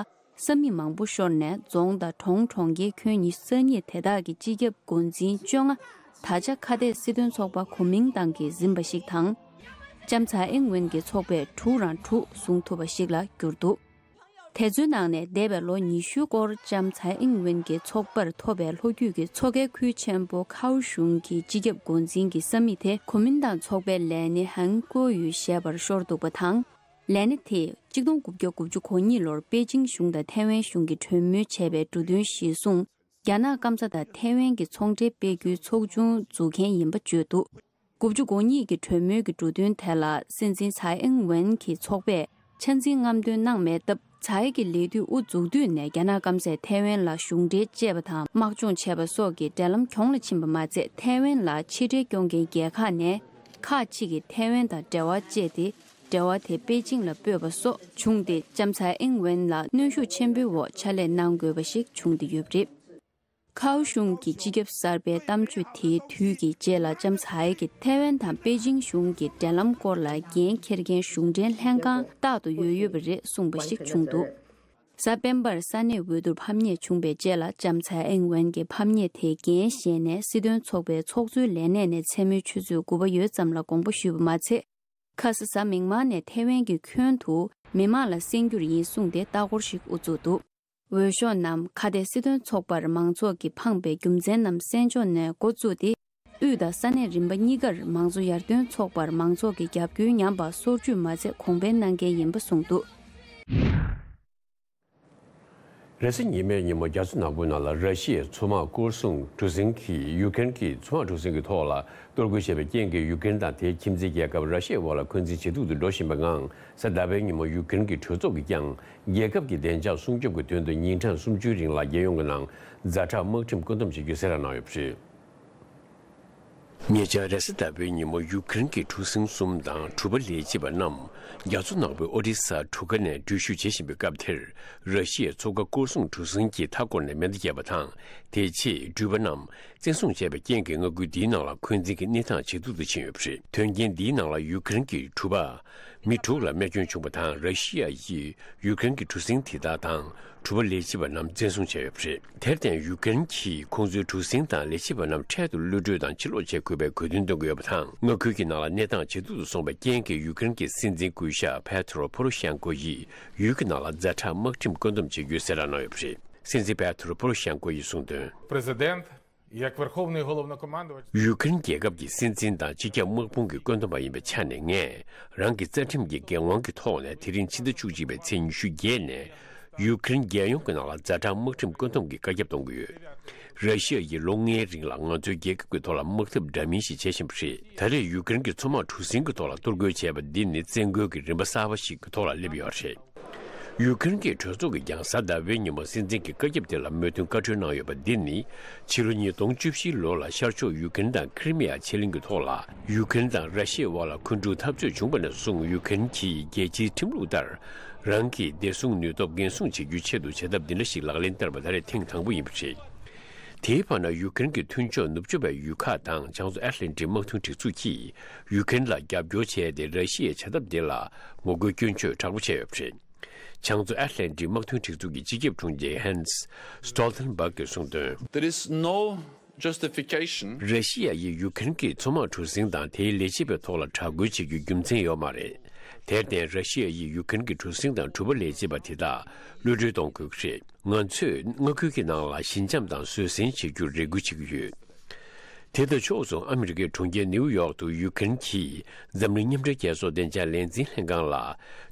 ས་མིག་མང་པོ་ཤོར་ནས་རྫོང་དང་གྲོང་གྲོང་ཁྱེར་ཁྱོན་ཉི་ཤུ་རྩ་གཉིས་དེ་དག་གི་སྤྱི་ཁྱབ་འགོ་འཛིན་བཅོ་ལྔ། ད་ཆ་ཁ་གཏད་སྲིད་དོན་ཚོགས་པ་གོ་མིང་ཏང་གིས་འཛིན་པ་ཞིག་དང་། ལྕམ་ཚའེ་ཨེང་ཝེན་གྱི་ཚོགས་པས་དྲུག་རང་དྲུག་བཟུང་ཐུབ་པ་ཞིག་ལ་གྱུར་འདུག། དེ་ཚོའི་ནང་ནས་འདས་པའི་ལོ་ཉི་ཤུའི་སྐོར་ལྕམ་ཚའེ་ཨིང་ཝེན་གྱི་ཚོགས་པར་ཐོབ་པའི་ལྷོ་རྒྱུད་ཀྱི་མཚོ་ཁའི་ཁུལ་ཆེན་པོ་ཁའུ་ཞུང་གི་སྤྱི་ཁྱབ་འགོ་འཛིན་གྱི་ས་མིག་དེ་གོ་མིན་ཏང་ཚོགས་པའི་ལས་སྣེ་ཧན་ཀོ་ཡུས་ཞེས་པར་ཤོར་འདུག་པ་དང་། ལས་སྣེ་དེས་གཅིག་སྟོང་དགུ་བརྒྱ་དགུ་བཅུ་གོ་གཉིས་ལོར་པེ་ཅིང་གཞུང་དང་ཐའེ་ཝན་གཞུང་གིས་གྲོས་མོལ་བྱས་པའི་འབྲུ་དོན་གཞིར་བཟུང་། རྒྱ་ནག་སྐམ་ས་དང་ཐའེ་ཝན་གྱི་ཚོང་འབྲེལ་སྤེལ་རྒྱུའི་ཚོགས་ཆུང་འཛུགས་མཁན་ཡིན་པ་བརྗོད་འདུག། དགུ་བཅུ་གོ་གཉིས་ཀྱི་གྲོས་མོལ་གྱི་འབྲུ་དོན་དེ་ལ་སྲིད་འཛིན་ཚའེ་ཨེང་ཝེན་གྱི་ཚོགས་པས་ཆ་འཛིན་རྔམ་སྟོན་གནང་མེད་སྟབས། ཚའེ་གི་ལས་དུས་དབུ་འཛུགས་དུས་ནས་རྒྱ་ནག་སྐམ་སས་ཐའེ་ཝན་ལ་གཞུང་འབྲེལ་བཅད་པ་དང་དམག་སྦྱོང་བྱས་པ་སོགས་ཀྱི་འབྲེལ་ལམ་གྱོང་ལ་ཕྱིན་པ་མ་ཚད། ཐའེ་ཝན་ལ་ཕྱི་འབྲེལ་སྐྱོང་མཁན་རྒྱལ་ཁག་ནས་ཁག་ཅིག་གིས་ཐའེ་ཝན་དང་འབྲེལ་བ་བཅད་དེ། འབྲེལ་བ་དེ་པེ་ཅིང་ལ་སྤོས་པ་སོགས་བྱུང་སྟེ། ལྕམ་ཚའེ་ཨེང་ཝེན་ལ་གནོན་ཤུགས་ཆེན་པོའི་འོག་ཕྱག་ལས་གནང་དགོས་པ་ཞིག་བྱུང་བསྡད་ཡོད་པ་རེད། ཁའོ་ཤུང་གི་སྤྱི་ཁྱབ་གསར་པའི་གཏམ་བརྗོད་དེའི་དུས་ཀྱི་རྗེས་ལ་ལྕམ་ཚའེ་གིས་ཐའེ་ཝན་དང་པེ་ཅིང་གཞུང་གི་འབྲེལ་ལམ་སྐོར་ལ་འགན་འཁྱེར་མཁན་གཞུང་འབྲེལ་ལྷན་ཁང་རྟག་ཏུ་ཡོད་ཡོད་པ་རེད་གསུངས་པ་ཞིག་བྱུང་འདུག། གཟའ་སྤེན་པར་ས་གནས་འོས་བསྡུར་ཕམ་ཉེས་བྱུང་པའི་རྗེས་ལ་ལྕམ་ཚའེ་ཨེང་ཝེན་གྱི་ཕམ་ཉེས་དེ་འགན་བཞེས་ནས་སྲིད་དོན་ཚོགས་པའི་ཚོགས་གཙོའི་ལས་གནས་ནས་མཚན་མོའི་ཆུ་ཚོད་དགུ་པ་ཡོལ་ཙམ་ལ་དགོངས་པ་ཞུས་པ་མ་ཚད། ཁ་ས་གཟའ་མིག་དམར་ནས་ཐའེ་ཝན་གྱི་ཁྱོན་དུ་མི་མང་ལ་གསན་རྒྱུར་ཡིན་གསུངས་ཏེ་ལྟ་སྐོར་ཞིག་དབུ་བཙུགས་འདུག། འོས་ཤོག་རྣམས་ཁ་གཏད་སྲིད་དོན་ཚོགས་པར་མང་ཚོགས་ཀྱིས་འཕངས་པའི་རྒྱུ་མཚན་རྣམས་གསན་ཕྱོགས་ནས་འགོ་བཙུགས་ཏེ། དབུས་དང་ས་གནས་རིམ་པ་གཉིས་ཀར་མང་གཙོ་ཡར་ཐོན་ཚོགས་པར་མང་ཚོགས་ཀྱི་རྒྱབ་སྐྱོར་ཉམས་པ་སོར་ཆུད་མ་བྱས་གོང་འཕེལ་གནང་གལ་ཡིན་པ་གསུངས་འདུག། རེས་གཟའ་ཉི་མའི་ཉིན་མོ་རྒྱ་མཚོ་ནག་པོའི་ནང་ལ་ར་ཤི་ཡའི་མཚོ་དམག་སྐོར་སྲུང་གྲུ་གཟིངས་ཀྱིས་ཡུ་ཀེ་རེན་གྱི་མཚོ་དམག་གྲུ་གཟིངས་ཀྱི་ཐོག་ལ་གཏོར་རྒོལ་བྱས་པའི་རྐྱེན་གྱིས་ཡུ་ཀེ་རེན་དང་དེའི་ཁྱིམ་མཚེས་རྒྱལ་ཁབ་ར་ཤི་ཡའི་འོག་ལ་འཁོན་འཛིན་ཇེ་སྡུག་ཏུ་འགྲོ་བཞིན་པའི་ངང་། གཟའ་ཟླ་བའི་ཉིན་མོ་ཡུ་ཀེ་རེན་གྱི་གྲོས་ཚོགས་ཀྱིས་ཀྱང་རྒྱལ་ཁབ་ཀྱི་བདེ་འཇགས་སྲུང་སྐྱོབ་ཀྱི་དོན་དུ་ཉིན་གྲངས་སུམ་ཅུའི་རིང་ལ་རྒྱལ་ཡོངས་ཀྱི་ནང་ཛ་དྲག་དམག་ཁྲིམས་བཀོད་འདོམས་བྱེད་རྒྱུའི་གསལ་བསྒྲགས་གནང་ཡོད་པ་རེད། ཉེ་ཆར་རེས་གཟའ་ཟླ་བའི་ཉིན་མོ་ཡུ་ཀེ་རེན་གྱི་གྲུ་གཟིངས་གསུམ་དང་གྲུ་པ་ལས་བྱེད་པ་རྣམས་རྒྱ་མཚོ་ནག་པོའི་ཨོ་ཌི་ས་གྲུ་ཁ་ནས་འགྲུལ་བཞུད་བྱེད་བཞིན་པའི་སྐབས་དེར། ར་ཤི་ཡའི་མཚོ་ཁ་སྐོར་སྲུང་གྲུ་གཟིངས་ཀྱིས་མཐའ་བསྐོར་ནས་མེ་མདའ་བརྒྱབ་པ་དང་། དེའི་ཆེད་འགྲུལ་པ་རྣམས་བཙན་བཟུང་བྱས་པའི་རྐྱེན་གྱིས་མངའ་ཁུལ་འདིའི་ནང་ལ་འཁོན་འཛིན་གྱི་གནས་སྟངས་ཇེ་སྡུག་ཏུ་ཕྱིན་ཡོད་པ་རེད། དོན་རྐྱེན་འདིའི་ནང་ལ་ཡུ་ཀེ་རེན་གྱི་གྲུ་པ་མི་དྲུག་ལ་རྨས་སྐྱོན་བྱུང་བ་དང་། ར་ཤི་ཡ་ཡིས་ཡུ་ཀེ་རེན་གྱི་གྲུ་གཟིངས་དེ་དག་དང་ དྲུག་པ་ལས་བྱེད་པ་རྣམས་འཛིན་བཟུང་བྱས་ཡོད་པ་རེད། དེར་བརྟེན་ཡུ་ཀེ་རེན་གྱིས་ཁོང་ཚོའི་གྲུ་གཟིངས་དང་ལས་བྱེད་པ་རྣམས་འཕྲལ་དུ་གློད་གྲོལ་དང་ཕྱིར་ལོག་བྱེད་དགོས་པའི་དགོས་འདུན་བཏོན་གྱི་ཡོད་པ་དང་། མངའ་ཁུལ་གྱི་ནང་ལ་གནས་སྟངས་ཇེ་སྡུག་ཏུ་སོང་བའི་རྐྱེན་གྱིས་ཡུ་ཀེ་རེན་གྱི་སྲིད་འཛིན་སྐུ་ཞབས་པེ་ཏྲོ་པོ་རོ་ཤན་ཀོ་ཡིས་ཡུལ་གྱི་ནང་ལ་ཛ་དྲག་དམག་ཁྲིམས་བཀོད་འདོམས་བྱེད་རྒྱུའི་གསལ་བསྒྲགས་གནང་ཡོད་པ་རེད། སྲིད་འཛིན་པེ་ཏྲོ་པོ་རོ་ཤན་ཀོ་ཡིས་གསུངས་དོན། Президент, як Верховный Головнокомандувач. ཡུ་ཁེ་རན་རྒྱལ་ཁབ་ཀྱི་སྲིད་འཛིན་དང་སྤྱི་ཁྱབ་དམག་དཔུང་གི་བཀོད་འདོམས་པ་ཡིན་པའི་ཆ་ནས། ངས་རང་གི་རྩ་ཁྲིམས་ཀྱི་འགན་དབང་གི་ཐོག་ནས་དེ་རིང་ཕྱི་ཟླ་བཅུ་གཅིག་པའི་ཚེས་ཉི་ཤུ་བརྒྱད་ནས་ཡུ་ཁེ་རན་རྒྱལ་ཡོངས་ཀྱི་ནང་ལ་ཛ་དྲག་དམག་ཁྲིམས་བཀོད་འདོམས་ཀྱི་བཀའ་ཁྱབ་གཏོང་གི་ཡོད། ར་ཤི་ཡ་ཡིས་ལོ་ལྔའི་རིང་ལ་ང་ཚོའི་རྒྱལ་ཁབ་ཀྱི་ཐོག་ལ་དམག་འཐབ་འདྲ་མིན་ཞིག་བྱེད་བཞིན་པ་རེད། ད་རེས་ཡུ་ཁེ་རན་གྱི་མཚོ་དམག་གྲུ་གཟིངས་ཀྱི་ཐོག་ལ་གཏོར་རྒོལ་བྱས་པ་འདི་ནི་བཙན་རྒོལ་གྱི་རིམ་པ་གསར་པ་ཞིག་གི་ཐོག་ལ་སླེབས་ཡོད་རེད། ཡུ་ཁེ་རན་གྱི་གྲོས་ཚོགས་ཀྱིས་ཀྱང་གཟའ་ཟླ་བའི་ཉིན་མོ་སྲིད་འཛིན་གྱི་བཀའ་ཁྱབ་དེ་ལ་མོས་མཐུན་བཀའ་འཁྲོལ་གནང་ཡོད་པ་འདི་ནི། ཕྱི་ལོ་ཉིས་སྟོང་བཅུ་བཞིའི་ལོ་ལ་ཤར་ཕྱོགས་ཡུ་ཁེ་རན་དང་ཁི་རི་མི་ཡ་ཕྱེད་གླིང་གི་ཐོག་ལ་ཡུ་ཁེ་རན་དང་ར་ཤི་ཡའི་དབར་ལ་འཁོན་འཁྲུག་འཐབ་རྩོད་བྱུང་བ་ནས་བཟུང་། ཡུ་ཁེ་རན་གྱིས་རྒྱལ་སྤྱིའི་ཁྲིམས་ལུགས་ལྟར་རང་གི་བདེ་སྲུང་ནུས་སྟོབས་འགན་སྲུང་བྱེད་རྒྱུའི་ཆེད་དུ་བྱེད་ཐབས་འདི་འདྲ་ཞིག་ལག་ལེན་བསྟར་བ་ད་རེས་ཐེངས་དང་པོ་ཡིན་པ་རེད། དེའི་བར་ན་ཡུ་ཁེ་རན་གྱི་མཐུན་ཕྱོགས་ནུབ་ཕྱོགས་པའི་ཡུལ་ཁག་དང་བྱང་མཚོ་ཨེཊ་ལན་ཊིག་དམག་དོན་སྒྲིག་འཛུགས་ཀྱིས་ཡུ་ཁེ་རན་ལ་རྒྱབ་སྐྱོར་བྱས་ཏེ། ར་ཤི་ཡའི་བྱ་ཐབས་དེ་ལ་ངོ་རྒོལ་སྐྱོན་བརྗོད་དྲག་པོ་བྱས་ཡོད་པ་རེད། བྱང་མཚོ་ཨེཊ་ལན་ཊིག་དམག་དོན་སྒྲིག་འཛུགས་ཀྱི་སྤྱི་ཁྱབ་དྲུང་ཆེ་Jens Stoltenberg གིས་གསུངས་དོན། There is no justification. ར་ཤི་ཡ་ཡིས་ཡུ་ཁེ་རན་གྱི་མཚོ་དམག་གྲུ་གཟིངས་དང་དེའི་ལས་བྱེད་པའི་ཐོག་ལ་དྲག་རྒོལ་བྱེད་རྒྱུའི་རྒྱུ་མཚན་ཡོད་མ་རེད། དེར་བརྟེན་ར་ཤི་ཡ་ཡིས་ཡུ་ཁེ་རན་གྱི་གྲུ་གཟིངས་དང་གྲུ་པ་ལས་བྱེད་པ་དེ་དག་གློད་གྲོལ་གཏོང་དགོས་ཀྱི་རེད། ང་ཚོས་མངའ་ཁུལ་གྱི་ནང་ལ་ཞི་འཇམ་དང་བཟོད་བསྲན་བྱེད་རྒྱུར་རེ་སྐུལ་བྱེད་ཀྱི་ཡོད། དེ་དང་ཕྱོགས་མཚུངས། ཨ་མི་རི་ཀའི་གྲོང་ཁྱེར་ནིའུ་ཡོག་ཏུ་ཡུ་ཁེ་རན་གྱིས་འཛམ་གླིང་མཉམ་འབྲེལ་རྒྱལ་ཚོགས་བདེ་འཇགས་ལས་འཛིན་ལྷན་ཁང་ལ་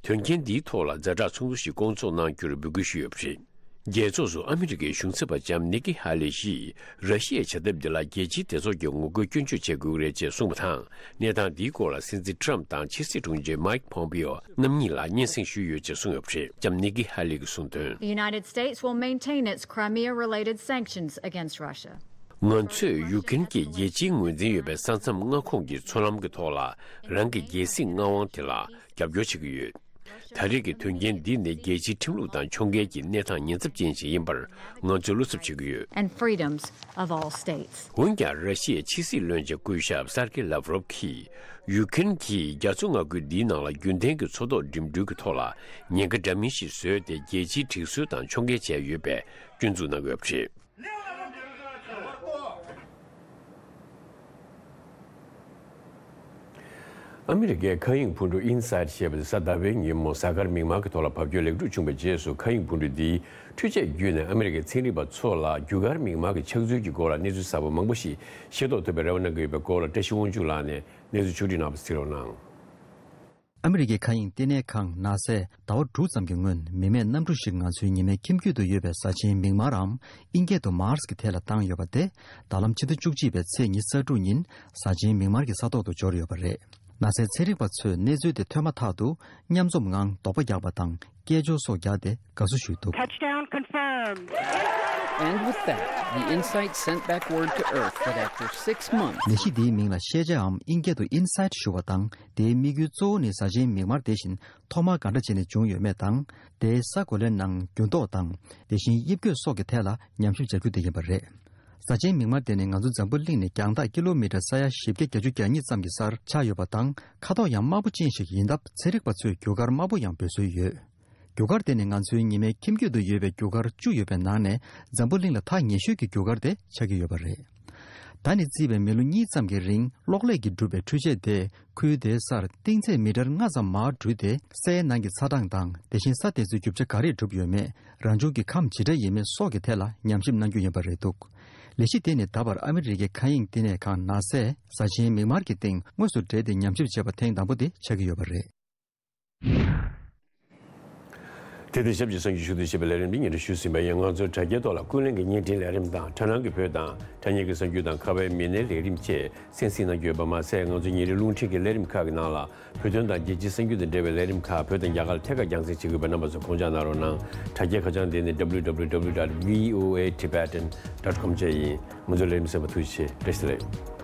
དོན་རྐྱེན་འདིའི་ཐོག་ལ་ཛ་དྲག་ཚོགས་འདུ་ཞིག་བསྐོང་ཚོགས་གནང་རྒྱུར་འབོད་སྐུལ་ཞུས་ཡོད་པ་རེད། རྒྱལ་ཚོགས་སུ་ཨ་མི་རི་ཀའི་གཞུང་ཚབ་པ་ལྕམ་ནི་ཀི་ཧ་ལེ་ཡིས་ར་ཤི་ཡའི་བྱ་ཐབས་འདི་ལ་རྒྱལ་སྤྱིའི་སྡེ་ཚོགས་ཀྱིས་ངོ་རྒོལ་སྐྱོན་བརྗོད་བྱེད་དགོས་ཀྱི་རེད་ཅེས་གསུངས་པ་དང་། གནས་སྟངས་འདིའི་སྐོར་ལ་སྲིད་འཛིན་ཊམ་དང་ཕྱི་སྲིད་དྲུང་ཆེ་མའིག་ཕོམ་པིའོ་རྣམ་གཉིས་ལ་སྙན་སེང་ཞུས་ཡོད་ཅེས་གསུངས་ཡོད་པ་རེད། ལྕམ་ནི་ཀི་ཧ་ལེ་ཡིས་གསུངས་དོན། The United States will maintain its Crimea-related sanctions against Russia. ང་ཚོས་ཡུ་ཁེ་རན་གྱིས་རྒྱལ་སྤྱིའི་ངོས་འཛིན་ཡོད་པའི་ས་མཚམས་མངའ་ཁོངས་ཀྱི་མཚོ་ལམ་གྱི་ཐོག་ལ་རང་གི་རྒྱལ་སྲིད་མངའ་དབང་དེ་ལ་རྒྱབ་སྐྱོར་བྱེད་ཀྱི་ཡོད། ད་རེས་ཀྱི་དོན་རྐྱེན་འདི་ནི་རྒྱལ་སྤྱིའི་ཁྲིམས་ལུགས་དང་ཕྱོགས་འགལ་གྱི་གནས་སྟངས་ཉེན་ཚབས་ཅན་ཞིག་ཡིན་པར་ང་ཚོས་བློ་འཚབ་བྱེད་ཀྱི་ཡོད། And freedoms of all states. འོན་ཀྱང་། ར་ཤི་ཡའི་ཕྱི་སྲིད་བློན་ཆེན་སྐུ་ཞབས་སར་ཀེ་ལཱབ་རོབ་ཀྱིས་ཡུ་ཁེ་རན་གྱིས་རྒྱ་མཚོ་མངའ་ཁུལ་འདིའི་ནང་ལ་རྒྱུན་ལྡན་གྱི་མཚོ་ཐོག་འགྲིམ་འགྲུལ་གྱི་ཐོག་ལ་ཉེན་ཁ་འདྲ་མིན་ཞིག་བཟོས་ཏེ། རྒྱལ་སྤྱིའི་སྒྲིག་སྲོལ་དང་ཕྱོགས་འགལ་བྱས་ཡོད་པའི་སྐྱོན་འཛུགས་གནང་ཡོད་པ་རེད། ཨ་མི་རི་ཀའི་མཁའ་དབྱིངས་འཕུར་གྲུ་ཨིན་སཱའེ་ཊི་ཞེས་པ་དེ་གཟའ་ཟླ་བའི་ཉིན་མོ་གཟའ་སྐར་མིག་དམར་གྱི་ཐོག་ལ་བབས་སྐྱོར་ལེགས་གྲུབ་བྱུང་བའི་རྗེས་སུ། མཁའ་དབྱིངས་འཕུར་གྲུ་འདིའི་འཕྲུལ་ཆས་བརྒྱུད་ནས་ཨ་མི་རི་ཀའི་ཚན་རིག་པ་ཚོ་ལ་རྒྱུ་སྐར་མིག་དམར་གྱི་ཆགས་ཚུལ་གྱི་སྐོར་ལ་གནས་ཚུལ་གསར་པ་མང་པོ་ཞིག་ཤེས་རྟོགས་ཐུབ་པའི་རེ་བ་གནང་གི་ཡོད་པའི་སྐོར་ལ། བཀྲ་ཤིས་དབང་ཕྱུག་ལགས་ནས་གནས་ཚུལ་ཕྱོགས་བསྒྲིགས་གནང་བ་གཟིགས་རོགས་གནང་། ཨ་མི་རི་ཀའི་མཁའ་དབྱིངས་ལྟེ་གནས་ཁང་ནཱ་སཱའི་ཟླ་བ་དྲུག་ཙམ་གྱི་སྔོན། མི་མེད་གནམ་གྲུ་ཞིག་ང་ཚོའི་ཉི་མའི་ཁྱིམ་རྒྱུད་དུ་ཡོད་པའི་གཟའ་ཆེན་མིག་དམར་འམ། ཨིན་སྐད་དུ་མཱར་སི་གི་ཐད་ལ་བཏང་ཡོད་པ་དེ། ད་ལམ་ཕྱི་ཟླ་བཅུ་གཅིག་པའི་ཚེས་ཉི་ཤུ་རྩ་དྲུག་ཉིན་གཟའ་ཆེན་མིག་དམར་གྱི་ས་ཐོག་ཏུ་འབྱོར་ཡོད་པ་རེད། ནཱ་སཱའི་ཚན་རིག་པ་ཚོས་གནས་ཚུལ་དེ་ཐོས་མ་ཐག་ཏུ་མཉམ་འཛོམས་ངང་དོགས་པ་རྒྱག་པ་དང་། སྐད་ཅོར་སོགས་རྒྱག་སྟེ་དགའ་བསུ་ཞུས་འདུག། Touchdown confirmed. And with that, the InSight sent back word to Earth that after six months. ནད་གཞི་འདིའི་མིང་ལ་ཤེས་བྱའམ་ཨིན་སྐད་དུ་ཨིན་སཱའེ་ཊི་ཞུ་བ་དང་། དེའི་དམིགས་ཡུལ་གཙོ་བོ་ནི་གཟའ་ཆེན་མིག་དམར་དེ་བཞིན་ཐོག་མར་ག་འདྲ་བྱས་ནས་བྱུང་ཡོད་མེད་དང་། དེའི་ས་གོ་ལའི་ནང་འགྱུར་ལྡོག་དང་། དེ་བཞིན་དབྱིབས་བཀོད་སོགས་ཀྱི་ཐད་ལ་ཉམས་ཞིབ་བྱ་རྒྱུ་དེ་ཡིན་པ་རེད། གཟའ་ཆེན་མིག་དམར་དེ་ནི་ང་ཚོ་འཛམ་བུ་གླིང་ནས་རྒྱང་ཐག་ཀི་ལོ་མི་ཊར་ས་ཡ་བཞི་བརྒྱ་གྱ་གཉིས་ཙམ་གྱི་སར་ཆགས་ཡོད་པ་དང་། ཁ་དོག་ཡང་དམར་པོ་ཅན་ཞིག་ཡིན་སྟབས། ཚན་རིག་པ་ཚོས་རྒྱུ་སྐར་དམར་པོ་ཡང་འབོད་སྲོལ་ཡོད། རྒྱུ་སྐར་དེ་ནི་ང་ཚོའི་ཉི་མའི་ཁྱིམ་རྒྱུད་དུ་ཡོད་པའི་རྒྱུ་སྐར་བཅུ་ཡོད་པའི་ནང་ནས། འཛམ་བུ་གླིང་ལ་ཐག་ཉེ་ཤོས་ཀྱི་རྒྱུ་སྐར་དེ་ཆགས་ཀྱི་ཡོད་པ་རེད། ད་ནི་བརྩིས་པའི་མི་ལོ་གཉིས་ཙམ་གྱི་རིང་གློག་ཀླད་ཀྱིས་གྲུབ་པའི་འཕྲུལ་ཆས་དེས་ཁུལ་དེའི་སར་གཏིང་ཚད་མི་ཊར་ལྔ་ཙམ་མར་བྲུས་ཏེ། སའི་ནང་གི་ཚ་གྲང་དང་། དེ་བཞིན་ས་དེ་ཚོའི་རྒྱུ་ཆ་ག་རེས་གྲུབ་ཡོད་མེད། རང་བྱུང་གི་ཁམས་ཇི་འདྲ་ཡིན་མིན་སོགས་ཀྱི་ཐད་ལ་ཉམས་ཞིབ་གནང་རྒྱུ་ཡིན་པ་རེད་འདུག། ལས་གཞི་དེ་ནི་ད་བར་ཨ་མི་རི་ཀའི་མཁའ་དབྱིངས་ལྟེ་གནས་ཁང་ནཱ་སཱས་གཟའ་ཆེན་མིག་དམར་གྱི་སྟེང་དངོས་སུ་བསྒྲིལ་ཏེ་ཉམས་ཞིབ་བྱས་པ་ཐེངས་དང་པོ་དེ་ཆགས་ཀྱི་ཡོད་པ་རེད། དེ་དང་ཞབས་ཀྱི་གསར་འགྱུར་ཞུ་གཏུག་བྱེད་པའི་ལས་རིམ་འདི་སྙན་སྒྲོན་ཞུས་ཟིན་པ་ཡིན། ང་ཚོའི་དྲ་རྒྱའི་ཐོག་ལ་ཀུན་གླེང་གི་བརྙན་འཕྲིན་ལས་རིམ་དང་། དྲ་སྣང་གི་བོད་དང་དྲ་བརྙན་གྱི་གསར་འགྱུར་དང་། ཁ་བའི་མི་སྣའི་ལས་རིམ་བཅས་གསན་གཟིགས་གནང་རྒྱུ་ཡོད་པ་མ་ཟད། ང་ཚོའི་ཉིན་རེའི་རླུང་འཕྲིན་གྱི་ལས་རིམ་ཁག་གི་ནང་ལ་བོད་དོན་དང་རྒྱལ་སྤྱིའི་གསར་འགྱུར་དང་འབྲེལ་བའི་ལས་རིམ་ཁག་བོད་དང་རྒྱ་གར་ཐད་ཀར་རྒྱང་སྲིང་བྱེད་དགོས་པའི་རྣམ་པ་ཚོ་དགོངས་འཇགས་གནང་རོགས་གནང་། དྲ་རྒྱའི་ཁ་བྱང་དེ་ནི་W W W dot V O A Tibetan dot com བཅས་ཡིན། ང་ཚོའི་ལས་རིམ་གསན་པར་ཐུགས་རྗེ་ཆེ། བཀྲ་ཤིས་བདེ་ལེགས།